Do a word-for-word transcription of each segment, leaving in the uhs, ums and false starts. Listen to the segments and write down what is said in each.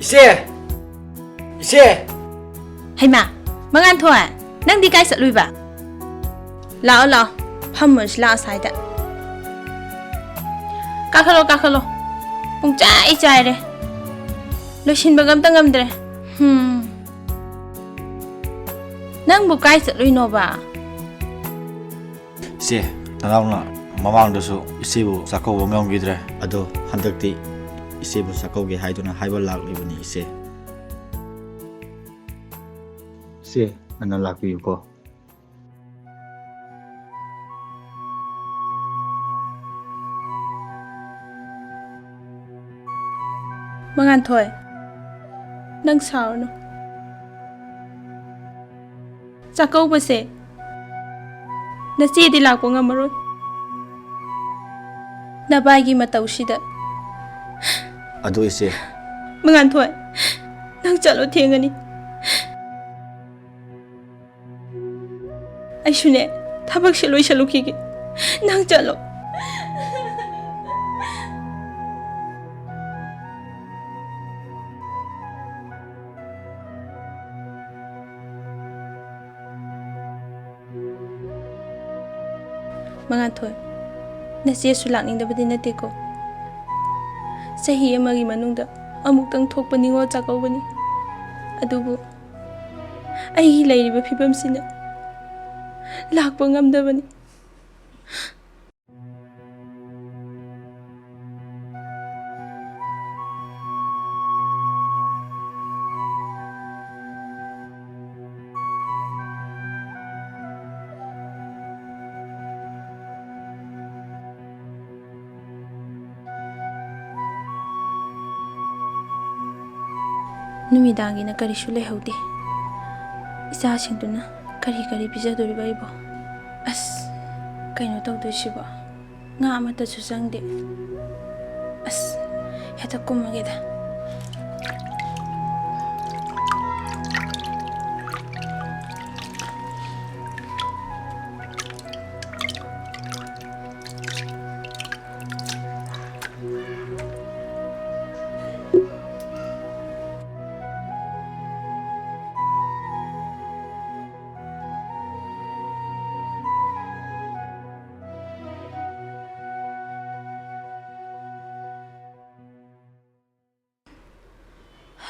ꯏꯆꯦ! ꯏꯆꯦ! ꯍꯩꯃꯥ, ꯃꯉꯥꯟꯊꯣꯏ, ꯅꯪꯗꯤ ꯀꯥꯏ ꯆꯠꯂꯨꯏꯕ? ꯂꯥꯛꯑꯣ, ꯂꯥꯛꯑꯣ, ꯐꯝꯃꯨꯔꯁꯤ ꯂꯥꯛꯑꯣ ꯁ꯭ꯋꯥꯏꯗ꯫ ꯀꯥꯈꯠꯂꯣ, ꯀꯥꯈꯠꯂꯣ꯫ ꯄꯨꯡꯆꯥꯏ ꯆꯥꯏꯔꯦ꯫ ꯂꯣꯏꯁꯤꯟꯕꯒ ꯑꯝꯇ ꯉꯝꯗ꯭ꯔꯦ꯫ ꯍꯨꯝ꯫ ꯅꯪꯕꯨ ꯀꯥꯏ ꯆꯠꯂꯨꯏꯅꯣꯕ? ꯏꯆꯦ, ꯅꯅꯥꯎꯅ ꯃꯃꯥꯡꯗꯁꯨ ꯏꯆꯦꯕꯨ ꯆꯥꯛꯀꯧꯕ ꯉꯝꯈꯤꯗ꯭ꯔꯦ꯫ ꯑꯗꯣ ꯍꯟꯗꯛꯇꯤ ꯏꯆꯦꯕꯨ ꯆꯥꯛꯀꯧꯒꯦ ꯍꯥꯏꯗꯨꯅ ꯍꯥꯏꯕ ꯂꯥꯛꯂꯤꯕꯅꯤ, ꯏꯆꯦ꯫ ꯏꯆꯦ, ꯉꯟꯅ ꯂꯥꯛꯄꯤꯌꯨꯀꯣ꯫ ꯃꯉꯥꯟꯊꯣꯏ, ꯅꯪ ꯁꯥꯎꯔꯅꯨ꯫ ꯆꯥꯛꯀꯧꯕꯁꯦ ꯅꯆꯦꯗꯤ ꯂꯥꯛꯄ ꯉꯝꯃꯔꯣꯏ꯫ ꯅꯕꯥꯏꯒꯤ ꯃꯇꯧꯁꯤꯗ꯫ ꯑꯗꯨ ꯏꯆꯦ꯫ ꯃꯉꯥꯟꯊꯣꯏ, ꯅꯪ ꯆꯠꯂꯣ, ꯊꯦꯡꯉꯅꯤ꯫ ꯑꯩꯁꯨꯅꯦ, ꯊꯕꯛꯁꯦ ꯂꯣꯏꯁꯜꯂꯨꯈꯤꯒꯦ꯫ ꯅꯪ ꯆꯠꯂꯣ꯫ ꯃꯉꯥꯟꯊꯣꯏ, ꯅꯆꯦꯁꯨ ꯂꯥꯛꯅꯤꯡꯗꯕꯗꯤ ꯅꯠꯇꯦꯀꯣ꯫ ꯆꯍꯤ ꯑꯃꯒꯤ ꯃꯅꯨꯡꯗ ꯑꯃꯨꯛꯇꯪ ꯊꯣꯛꯄ ꯅꯤꯉꯣꯜ ꯆꯥꯛꯀꯧꯕꯅꯤ꯫ ꯑꯗꯨꯕꯨ ꯑꯩꯒꯤ ꯂꯩꯔꯤꯕ ꯐꯤꯕꯝꯁꯤꯅ ꯂꯥꯛꯄ ꯉꯝꯗꯕꯅꯤ꯫ ꯅꯨꯃꯤꯗꯥꯡꯒꯤꯅ ꯀꯔꯤꯁꯨ ꯂꯩꯍꯧꯗꯦ꯫ ꯏꯆꯥꯁꯤꯡꯗꯨꯅ ꯀꯔꯤ ꯀꯔꯤ ꯄꯤꯖꯗꯣꯔꯤꯕ ꯑꯩꯕꯣ? ꯑꯁ, ꯀꯩꯅꯣ ꯇꯧꯗꯣꯏꯁꯤꯕꯣ? ꯉꯥ ꯑꯃꯠꯇꯁꯨ ꯆꯪꯗꯦ꯫ ꯑꯁ, ꯍꯦꯛꯇ ꯀꯨꯝꯃꯒꯦꯗ꯫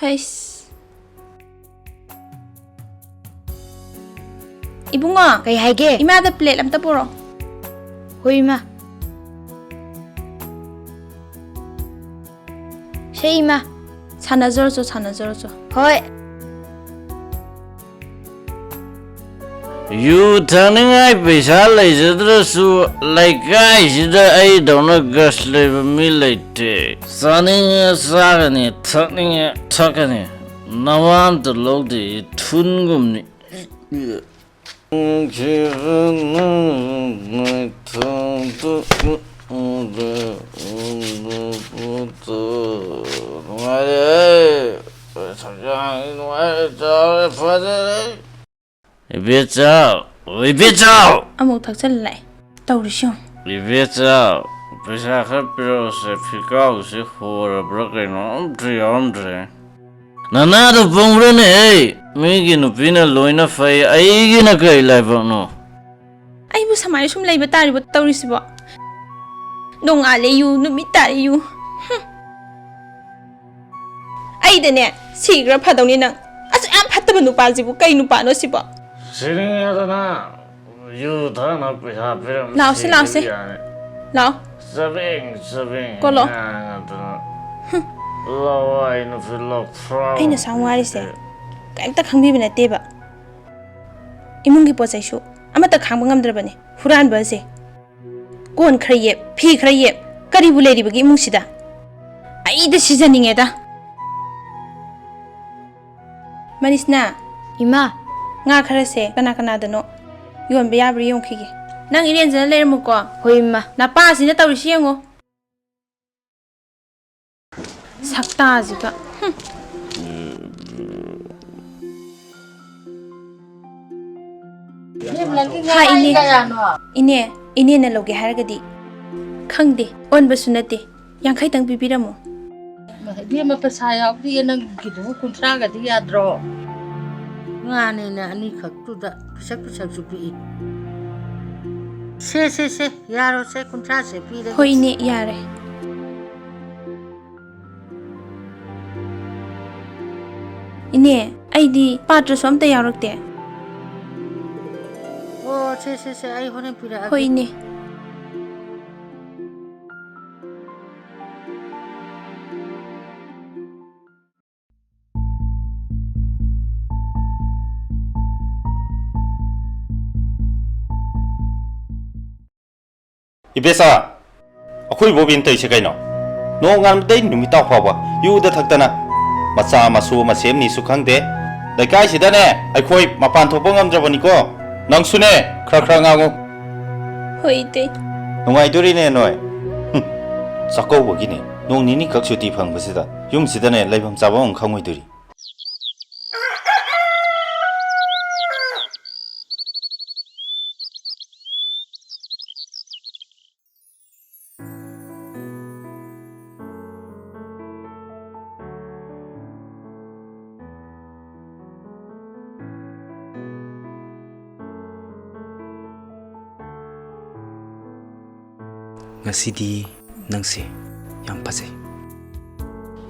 ꯍꯩꯁ꯫ ꯏꯕꯨꯡꯉꯣ꯫ ꯀꯩ ꯍꯥꯏꯒꯦ? ꯏꯃꯥꯗ ꯄ꯭ꯂꯦꯠ ꯑꯝꯇ ꯄꯨꯔꯛꯑꯣ꯫ ꯍꯣꯏ, ꯏꯃꯥ꯫ ꯁꯦ, ꯏꯃꯥ꯫ ꯁꯥꯟꯅꯖꯔꯨꯆꯣ, ꯁꯥꯟꯅꯖꯔꯨꯆꯣ꯫ ꯍꯣꯏ꯫ ꯌꯨ ꯊꯛꯅꯤꯡꯉꯥꯏ ꯄꯩꯁꯥ ꯂꯩꯖꯗ꯭ꯔꯁꯨ, ꯂꯩꯀꯥꯏꯁꯤꯗ ꯑꯩꯗꯧꯅ ꯒꯁ ꯂꯩꯕ ꯃꯤ ꯂꯩꯇꯦ꯫ ꯆꯥꯅꯤꯡꯉꯦ ꯆꯥꯒꯅꯤ, ꯊꯛꯅꯤꯡꯉꯦ ꯊꯛꯀꯅꯤ꯫ ꯅꯋꯥ ꯑꯝꯇ ꯂꯧꯗꯦ, ꯏꯊꯨꯟꯒꯨꯝꯅꯤ꯫ ꯅꯨꯡꯉꯥꯏꯔꯦ, ꯅꯨꯡꯉꯥꯏꯔꯦ, ꯆꯥꯔꯦ, ꯐꯖꯔꯦ꯫ ꯏꯕꯦꯆꯥꯎ, ꯏꯕꯦꯆꯥꯎ! ꯑꯃꯨꯛ ꯊꯛꯆꯜꯂ ꯂꯥꯛꯑꯦ꯫ ꯇꯧꯔꯤꯁꯤ ꯌꯦꯡꯉꯨ꯫ ꯏꯕꯦꯆꯥꯎ, ꯄꯩꯁꯥ ꯈꯔ ꯄꯤꯔꯛꯑꯣꯁꯦ, ꯐꯤꯀꯥꯎꯁꯦ ꯍꯣꯔꯕ꯭ꯔꯥ ꯀꯩꯅꯣ, ꯑꯝꯇ ꯌꯥꯎꯔꯝꯗ꯭ꯔꯦ꯫ ꯅꯅꯥꯗꯣ ꯄꯪꯕ꯭ꯔꯅꯦ? ꯍꯦ, ꯃꯤꯒꯤ ꯅꯨꯄꯤꯅ ꯂꯣꯏꯅ ꯐꯩ, ꯑꯩꯒꯤꯅ ꯀꯩ ꯂꯥꯏꯕꯛꯅꯣ? ꯑꯩꯕꯨ ꯁꯨꯃꯥꯏꯅ ꯁꯨꯝ ꯂꯩꯕ ꯇꯥꯔꯤꯕꯣ ꯇꯧꯔꯤꯁꯤꯕꯣ? ꯅꯣꯡꯉꯥꯜꯂꯦ ꯌꯨ, ꯅꯨꯃꯤꯠ ꯇꯥꯔꯦ ꯌꯨ꯫ ꯍꯨꯝ꯫ ꯑꯩꯗꯅꯦ ꯁꯤꯈ꯭ꯔ ꯐꯗꯧꯅꯤ ꯅꯪ꯫ ꯑꯁꯨꯛ ꯌꯥꯝ ꯐꯠꯇꯕ ꯅꯨꯄꯥꯁꯤꯕꯨ ꯀꯩ ꯅꯨꯄꯥꯅꯣ ꯁꯤꯕꯣ? ꯁꯤꯅꯤꯡꯉꯦꯗꯅ ꯌꯨ ꯊꯛꯅꯕ ꯄꯩꯁꯥ ꯄꯤꯔꯝ ꯂꯥꯎꯁꯦ, ꯂꯥꯎꯁꯦ꯫ ꯁꯤꯕ ꯌꯥꯅꯤ꯫ ꯂꯥꯎ꯫ ꯆꯕꯦꯡ ꯆꯕꯦꯡ ꯀꯣꯂꯣ꯫ ꯉꯥꯡꯉꯗꯅ꯫ ꯍꯨꯝ꯫ ꯂꯋꯥꯏ ꯅꯨꯄꯤ ꯂꯧꯊ꯭ꯔꯥꯎ ꯑꯩꯅ ꯁꯥꯎ ꯋꯥꯔꯤꯁꯦ ꯅꯨꯄꯤꯁꯤꯗꯤ꯫ ꯀꯩꯝꯇ ꯈꯪꯕꯤꯕ ꯅꯠꯇꯦꯕ꯫ ꯏꯃꯨꯡꯒꯤ ꯄꯣꯠ ꯆꯩꯁꯨ ꯑꯃꯠꯇ ꯈꯥꯡꯕ ꯉꯝꯗ꯭ꯔꯕꯅꯤ ꯍꯨꯔꯥꯟꯕ ꯑꯁꯦ꯫ ꯀꯣꯟ ꯈꯔ ꯌꯦꯞ, ꯐꯤ ꯈꯔ ꯌꯦꯞ, ꯀꯔꯤꯕꯨ ꯂꯩꯔꯤꯕꯒꯦ ꯏꯃꯨꯡꯁꯤꯗ? ꯑꯩꯗ ꯁꯤꯖꯅꯤꯡꯉꯦꯗ꯫ ꯃꯅꯤꯁꯅꯥ, ꯏꯃꯥ꯫ ꯉꯥ ꯈꯔꯁꯦ ꯀꯅꯥ ꯀꯅꯥꯗꯅꯣ ꯌꯣꯟꯕ ꯌꯥꯕ꯭ꯔꯥ ꯌꯦꯡꯉꯨꯈꯤꯒꯦ꯫ ꯅꯪ ꯏꯔꯦꯟꯖꯅ ꯂꯩꯔꯝꯃꯨꯀꯣ꯫ ꯍꯣꯏ, ꯏꯃꯥ꯫ ꯅꯄꯥꯁꯤꯅ ꯇꯧꯔꯤꯁꯤ ꯌꯦꯡꯉꯣ꯫ ꯁꯛꯇꯥꯁꯤꯒ꯫ ꯍꯨꯝ꯫ ꯏꯕꯦꯝ, ꯅꯪꯒꯤ ꯍꯥ, ꯉꯔꯥꯡ ꯏꯅꯦ꯫ ꯀꯌꯥꯅꯣ? ꯏꯅꯦ, ꯏꯅꯦꯅ ꯂꯧꯒꯦ ꯍꯥꯏꯔꯒꯗꯤ ꯈꯪꯗꯦ, ꯑꯣꯟꯕꯁꯨ ꯅꯠꯇꯦ, ꯌꯥꯡꯈꯩꯇꯪ ꯄꯤꯕꯤꯔꯝꯃꯣ꯫ ꯏꯕꯦꯝꯃ, ꯄꯩꯁꯥ ꯌꯥꯎꯗꯤꯌꯦ, ꯅꯪꯒꯤꯗꯨꯕꯨ ꯀꯨꯟꯊ꯭ꯔꯥꯒꯗꯤ ꯌꯥꯗ꯭ꯔꯣ? ꯉꯥꯅꯦꯅ ꯑꯅꯤꯈꯛꯇꯨꯗ ꯄꯤꯁꯛ ꯄꯤꯁꯛꯁꯨ ꯄꯤꯛꯏ꯫ ꯁꯦ, ꯁꯦ, ꯁꯦ, ꯌꯥꯔꯣꯁꯦ, ꯀꯨꯟꯊ꯭ꯔꯥꯁꯦ ꯄꯤꯔꯒꯦ꯫ ꯍꯣꯏ, ꯏꯅꯦ, ꯌꯥꯔꯦ꯫ ꯏꯅꯦ, ꯑꯩꯗꯤ ꯄꯥꯇ꯭ꯔꯁꯨ ꯑꯝꯇ ꯌꯥꯎꯔꯛꯇꯦ꯫ ꯑꯣ, ꯁꯦ, ꯁꯦ, ꯁꯦ, ꯑꯩ ꯍꯣꯔꯦꯟ ꯄꯤꯔꯛꯑꯒꯦ꯫ ꯍꯣꯏ, ꯏꯅꯦ꯫ ꯏꯕꯦꯆꯥ, ꯑꯩꯈꯣꯏ ꯏꯕꯣꯕꯤꯅ ꯇꯧꯔꯤꯁꯦ ꯀꯩꯅꯣ? ꯅꯣꯡꯉꯥꯟꯕꯗꯩ ꯅꯨꯃꯤꯠ ꯇꯥ ꯐꯥꯎꯕ ꯌꯨꯗ ꯊꯛꯇꯅ ꯃꯆꯥ ꯃꯁꯨ ꯑꯃ ꯁꯦꯝꯅꯤꯁꯨ ꯈꯪꯗꯦ꯫ ꯂꯩꯀꯥꯏꯁꯤꯗꯅꯦ ꯑꯩꯈꯣꯏ ꯃꯄꯥꯟ ꯊꯣꯛꯄ ꯉꯝꯗ꯭ꯔꯕꯅꯤꯀꯣ꯫ ꯅꯪꯁꯨꯅꯦ ꯈꯔ ꯈꯔ ꯉꯥꯡꯉꯨ꯫ ꯍꯣꯏ, ꯏꯇꯩ꯫ ꯅꯨꯡꯉꯥꯏꯗꯣꯔꯤꯅꯦ ꯅꯣꯏ꯫ ꯍꯨꯝ, ꯆꯥꯛꯀꯧꯕꯒꯤꯅꯦ ꯅꯣꯡ ꯅꯤꯅꯤꯈꯛ ꯁꯨꯇꯤ ꯐꯪꯕꯁꯤꯗ ꯌꯨꯝꯁꯤꯗꯅꯦ ꯂꯩꯐꯝ ꯆꯥꯐꯝ ꯑꯃ ꯈꯪꯉꯣꯏꯗꯣꯔꯤ꯫ ꯉꯁꯤꯗꯤ ꯅꯪꯁꯦ ꯌꯥꯝ ꯐꯖꯩ꯫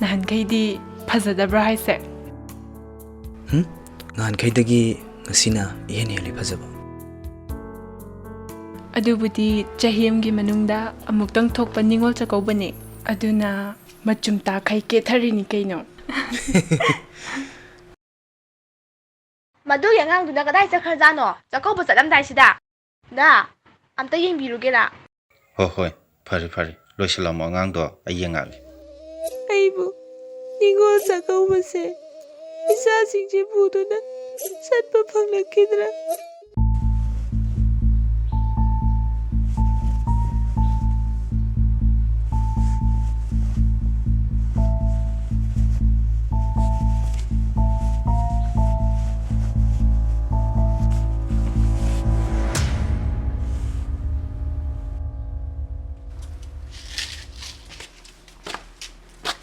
ꯅꯍꯥꯟꯈꯩꯗꯤ ꯐꯖꯗꯕ꯭ꯔꯥ ꯍꯥꯏꯁꯦ? ꯍꯨꯝ? ꯅꯍꯥꯟꯈꯩꯗꯒꯤ ꯉꯁꯤꯅ ꯏꯍꯦꯟ ꯍꯦꯜꯂꯤ ꯐꯖꯕ꯫ ꯑꯗꯨꯕꯨꯗꯤ ꯆꯍꯤ ꯑꯃꯒꯤ ꯃꯅꯨꯡꯗ ꯑꯃꯨꯛꯇꯪ ꯊꯣꯛꯄ ꯅꯤꯉꯣꯜ ꯆꯥꯛꯀꯧꯕꯅꯦ꯫ ꯑꯗꯨꯅ ꯃꯆꯨꯝ ꯇꯥꯈꯩ ꯀꯦꯊꯔꯤꯅꯤ ꯀꯩꯅꯣ꯫ ꯃꯗꯨꯒꯤ ꯑꯉꯥꯡꯗꯨꯅ ꯀꯗꯥꯏ ꯆꯠꯈ꯭ꯔꯖꯥꯠꯅꯣ? ꯆꯥꯛꯀꯧꯕ ꯆꯠꯂꯝꯗꯥꯏꯁꯤꯗ꯫ ꯗꯥ, ꯑꯝꯇ ꯌꯦꯡꯕꯤꯔꯨꯒꯦꯔꯥ? ꯍꯣ ꯍꯣꯏ, ꯐꯔꯦ ꯐꯔꯦ, ꯂꯣꯏꯁꯤꯜꯂꯝꯃꯣ ꯑꯉꯥꯡꯗꯣ, ꯑꯩ ꯌꯦꯡꯉꯛꯑꯒꯦ꯫ ꯑꯩꯕꯨ ꯅꯤꯉꯣꯜ ꯆꯥꯛꯀꯧꯕꯁꯦ ꯏꯆꯥꯁꯤꯡꯁꯦ ꯄꯨꯗꯨꯅ ꯆꯠꯄ ꯐꯪꯂꯛꯈꯤꯗ꯭ꯔꯥ?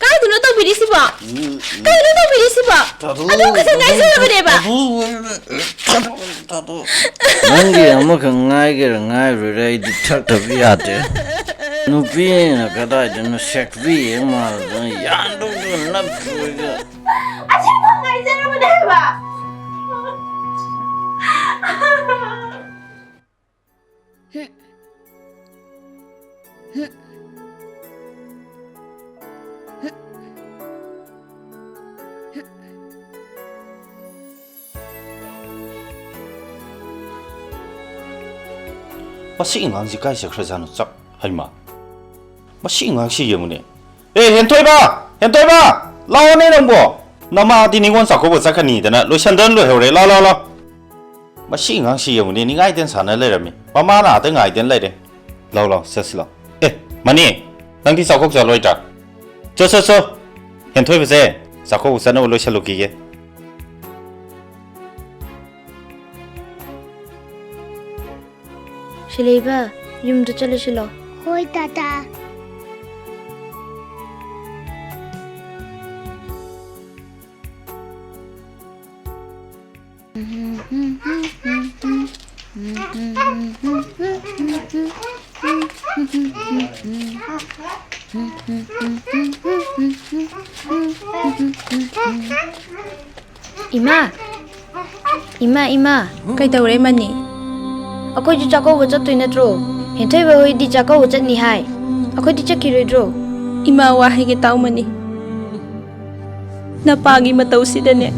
ꯀꯥꯏꯗꯅꯣ ꯇꯧꯕꯤꯔꯤꯁꯤꯕꯣ? ꯀꯩꯅꯣ ꯇꯧꯕꯤꯔꯤꯁꯤꯕꯣ? ꯇꯥꯗꯣ, ꯑꯗꯨ ꯈꯛꯇ ꯇꯥꯗꯣ, ꯉꯥꯏꯖꯔꯕꯅꯦꯕ꯫ ꯇꯥꯗꯣ, ꯇꯥꯗꯣ, ꯇꯥꯗꯣ꯫ ꯅꯪꯒꯤ ꯑꯃꯈꯛ ꯉꯥꯏꯒꯦꯔꯥ ꯉꯥꯏꯔꯣꯏꯔꯥ ꯑꯩꯗꯤ ꯊꯛꯇꯕ ꯌꯥꯗꯦ꯫ ꯅꯨꯄꯤꯅ ꯀꯗꯥꯏꯗꯅꯣ ꯁꯦꯛꯄꯤ ꯍꯦꯛ ꯃꯥꯜꯂꯗꯅ ꯌꯥꯟꯗꯧꯗꯨ ꯅꯞꯇꯣꯏꯒ꯫ ꯑꯁꯦꯡꯕ ꯉꯥꯏꯖꯔꯕꯅꯦ꯫ ꯍꯦꯟꯊꯣꯏꯕ! ꯃꯁꯤ ꯑꯉꯥꯡꯁꯤ ꯀꯥꯏ ꯆꯠꯈ꯭ꯔꯖꯥꯠꯅꯣ? ꯆꯞ, ꯍꯩꯃꯥ, ꯃꯁꯤ ꯑꯉꯥꯡꯁꯤ ꯌꯦꯡꯉꯨꯅꯦ꯫ ꯑꯦ, ꯍꯦꯟꯊꯣꯏꯕ! ꯍꯦꯟꯊꯣꯏꯕ! ꯂꯥꯛꯑꯣꯅꯦ ꯅꯪꯕꯣ! ꯅꯃꯥꯗꯤ ꯅꯤꯉꯣꯜ ꯆꯥꯛꯀꯧꯕ ꯆꯠꯀꯅꯤꯗꯅ ꯂꯣꯏꯁꯟꯗꯅ ꯂꯣꯏꯍꯧꯔꯦ꯫ ꯂꯥꯎ, ꯂꯥꯎ, ꯂꯥꯎ! ꯃꯁꯤ ꯑꯉꯥꯡꯁꯤ ꯌꯦꯡꯉꯨꯅꯦ, ꯅꯤꯡꯉꯥꯏꯗꯅ ꯁꯥꯟꯅ ꯂꯩꯔꯝꯃꯤ꯫ ꯃꯃꯥꯅ ꯑꯥꯗ ꯉꯥꯏꯗꯅ ꯂꯩꯔꯦ꯫ ꯂꯥꯎ, ꯂꯥꯎ, ꯆꯠꯁꯤ ꯂꯥꯎ꯫ ꯑꯦ, ꯃꯅꯤ, ꯅꯪꯗꯤ ꯆꯥꯛꯀꯧ ꯆꯠꯂꯣꯏꯗ꯭ꯔꯥ? ꯆꯣ, ꯆꯣ, ꯆꯣ! ꯍꯦꯟꯊꯣꯏꯕꯁꯦ, ꯆꯥꯛꯀꯧꯕ ꯆꯠꯅꯕ ꯂꯣꯏꯁꯜꯂꯨꯈꯤꯒꯦ꯫ ꯁꯤꯂꯩꯕ, ꯌꯨꯝꯗ ꯆꯠꯂꯁꯤ ꯂꯥꯎ꯫ ꯍꯣꯏ, ꯇꯥꯇꯥ꯫ ꯏꯃꯥ! ꯏꯃꯥ, ꯏꯃꯥ! ꯀꯩꯗꯧꯔꯦ, ꯃꯅꯤ? ꯑꯩꯈꯣꯏꯁꯨ ꯆꯥꯛꯀꯧꯕ ꯆꯠꯇꯣꯏ ꯅꯠꯇ꯭ꯔꯣ? ꯍꯦꯟꯊꯣꯏꯕ ꯍꯣꯏꯗꯤ ꯆꯥꯛꯀꯧꯕ ꯆꯠꯅꯤ ꯍꯥꯏ꯫ ꯑꯩꯈꯣꯏꯗꯤ ꯆꯠꯈꯤꯔꯣꯏꯗ꯭ꯔꯣ? ꯏꯃꯥ, ꯋꯥ ꯍꯥꯏꯒꯦ ꯇꯥꯎ, ꯃꯅꯤ꯫ ꯅꯄꯥꯒꯤ ꯃꯇꯧꯁꯤꯗꯅꯦ,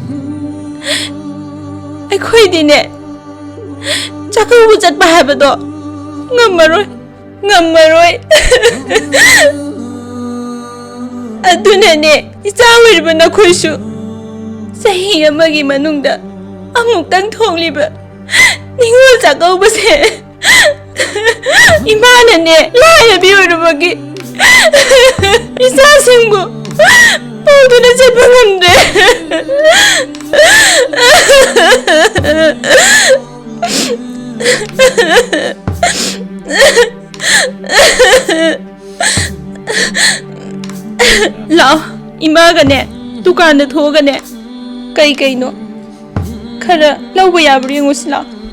ꯑꯩꯈꯣꯏꯗꯤꯅꯦ, ꯆꯥꯛꯀꯧꯕ ꯆꯠꯄ ꯍꯥꯏꯕꯗꯣ ꯉꯝꯃꯔꯣꯏ꯫ ꯉꯝꯃꯔꯣꯏ꯫ ꯑꯗꯨꯅꯅꯦ, ꯏꯆꯥ ꯑꯣꯏꯔꯤꯕ ꯅꯈꯣꯏꯁꯨ ꯆꯍꯤ ꯑꯃꯒꯤ ꯃꯅꯨꯡꯗ ꯑꯃꯨꯛꯇꯪ ꯊꯣꯛꯂꯤꯕ ꯅꯤꯉꯣꯜ ꯆꯥꯛꯀꯧꯕꯁꯦ ꯏꯃꯥꯅꯅꯦ, ꯂꯥꯏꯔꯕꯤ ꯑꯣꯏꯔꯨꯕꯒꯤ ꯏꯆꯥꯁꯤꯡꯕꯨ ꯄꯨꯗꯨꯅ ꯆꯠꯄ ꯉꯝꯗ꯭ꯔꯦ꯫ ꯂꯥꯛꯑꯣ, ꯏꯃꯥꯒꯅꯦ, ꯗꯨꯀꯥꯟꯗ ꯊꯣꯛꯑꯒꯅꯦ, ꯀꯩ ꯀꯩꯅꯣ ꯈꯔ ꯂꯧꯕ ꯌꯥꯕ꯭ꯔꯥ ꯌꯦꯡꯉꯨꯁꯤ ꯂꯥꯛꯑꯣ꯫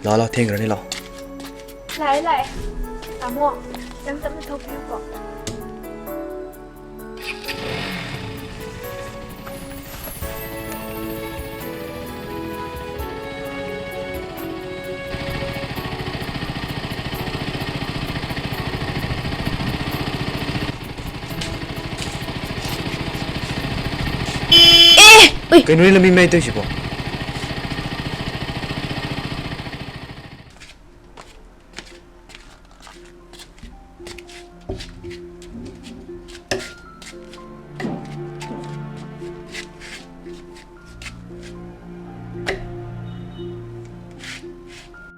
ꯂꯥꯛꯑꯣ, ꯂꯥꯛꯑꯣ, ꯊꯦꯡꯈ꯭ꯔꯅꯤ, ꯂꯥꯛꯑꯣ꯫ ꯂꯥꯛꯑꯦ, ꯂꯥꯛꯑꯦ꯫ ꯇꯥꯃꯣ, ꯈꯤꯇꯪ ꯇꯞꯅ ꯊꯧꯕꯤꯌꯨꯀꯣ꯫ ꯑꯦ! ꯎꯏ! ꯀꯩꯅꯣꯅꯦ ꯂꯝꯕꯤ ꯃꯌꯥꯏ ꯇꯧꯔꯤꯁꯤꯕꯣ?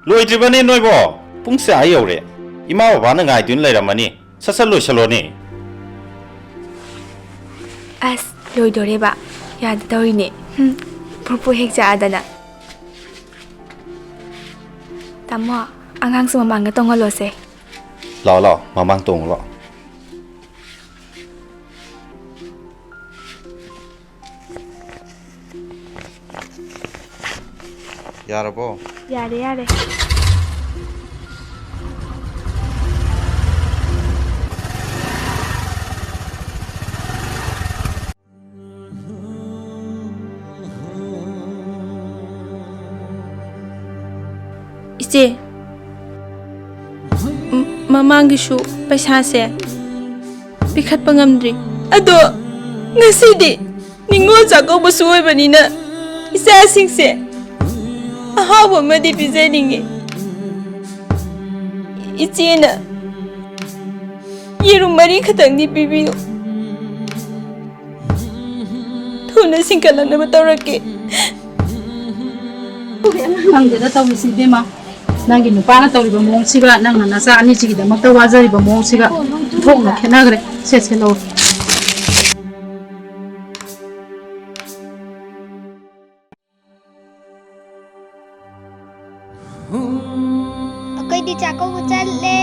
ꯂꯣꯏꯗ꯭ꯔꯤꯕꯅꯦ ꯅꯣꯏꯕꯣ? ꯄꯨꯡꯁꯦ ꯑꯥ ꯌꯧꯔꯦ꯫ ꯏꯃꯥ ꯕꯕꯥꯅ ꯉꯥꯏꯗꯨꯅ ꯂꯩꯔꯝꯃꯅꯤ꯫ ꯁꯠ ꯁꯠ ꯂꯣꯏꯁꯜꯂꯣꯅꯦ꯫ ꯑꯁ, ꯂꯣꯏꯗꯣꯔꯦꯕ꯫ ꯌꯥꯗ ꯇꯧꯔꯤꯅꯦ꯫ ꯍꯨꯝ, ꯄ꯭ꯔꯨꯞ ꯄ꯭ꯔꯨꯞ ꯍꯦꯛ ꯆꯥꯛꯑꯗꯅ꯫ ꯇꯥꯃꯣ, ꯑꯉꯥꯡꯁꯨ ꯃꯃꯥꯡꯗ ꯇꯣꯡꯍꯜꯂꯣꯁꯦ꯫ ꯂꯥꯛꯑꯣ, ꯂꯥꯛꯑꯣ, ꯃꯃꯥꯡ ꯇꯣꯡꯉꯨ ꯂꯥꯛꯑꯣ꯫ ꯌꯥꯔꯕꯣ? ꯌꯥꯔꯦ, ꯌꯥꯔꯦ꯫ ꯏꯆꯦ, ꯃ-, ꯃꯃꯥꯡꯒꯤꯁꯨ ꯄꯩꯁꯥꯁꯦ ꯄꯤꯈꯠꯄ ꯉꯝꯗ꯭ꯔꯤ꯫ ꯑꯗꯣ ꯉꯁꯤꯗꯤ ꯅꯤꯉꯣꯜ ꯆꯥꯛꯀꯧꯕꯁꯨ ꯑꯣꯏꯕꯅꯤꯅ ꯏꯆꯥꯁꯤꯡꯁꯦ ꯑꯍꯥꯎꯕ ꯑꯃꯗꯤ ꯄꯤꯖꯅꯤꯡꯉꯤ꯫ ꯏꯆꯦꯅ ꯌꯦꯔꯨꯝ ꯃꯔꯤ ꯈꯛꯇꯪꯗꯤ ꯄꯤꯕꯤꯌꯨ꯫ ꯊꯨꯅ ꯁꯤꯡꯀꯠꯂꯛꯅꯕ ꯇꯧꯔꯛꯀꯦ꯫ ꯈꯪꯗꯦꯗ ꯇꯧꯔꯤꯁꯤ ꯏꯕꯦꯝꯃ꯫ ꯅꯪꯒꯤ ꯅꯨꯄꯥꯅ ꯇꯧꯔꯤꯕ ꯃꯑꯣꯡꯁꯤꯒ ꯅꯪꯅ ꯅꯆꯥ ꯑꯅꯤꯁꯤꯒꯤꯗꯃꯛꯇ ꯋꯥꯖꯔꯤꯕ ꯃꯑꯣꯡꯁꯤꯒ ꯊꯣꯛꯅ ꯈꯦꯠꯅꯈ꯭ꯔꯦ꯫ ꯁꯦ, ꯁꯦ, ꯂꯧꯔꯣ꯫ ꯑꯩꯈꯣꯏꯗꯤ ꯆꯥꯛꯀꯧꯕ ꯆꯠꯂꯦ꯫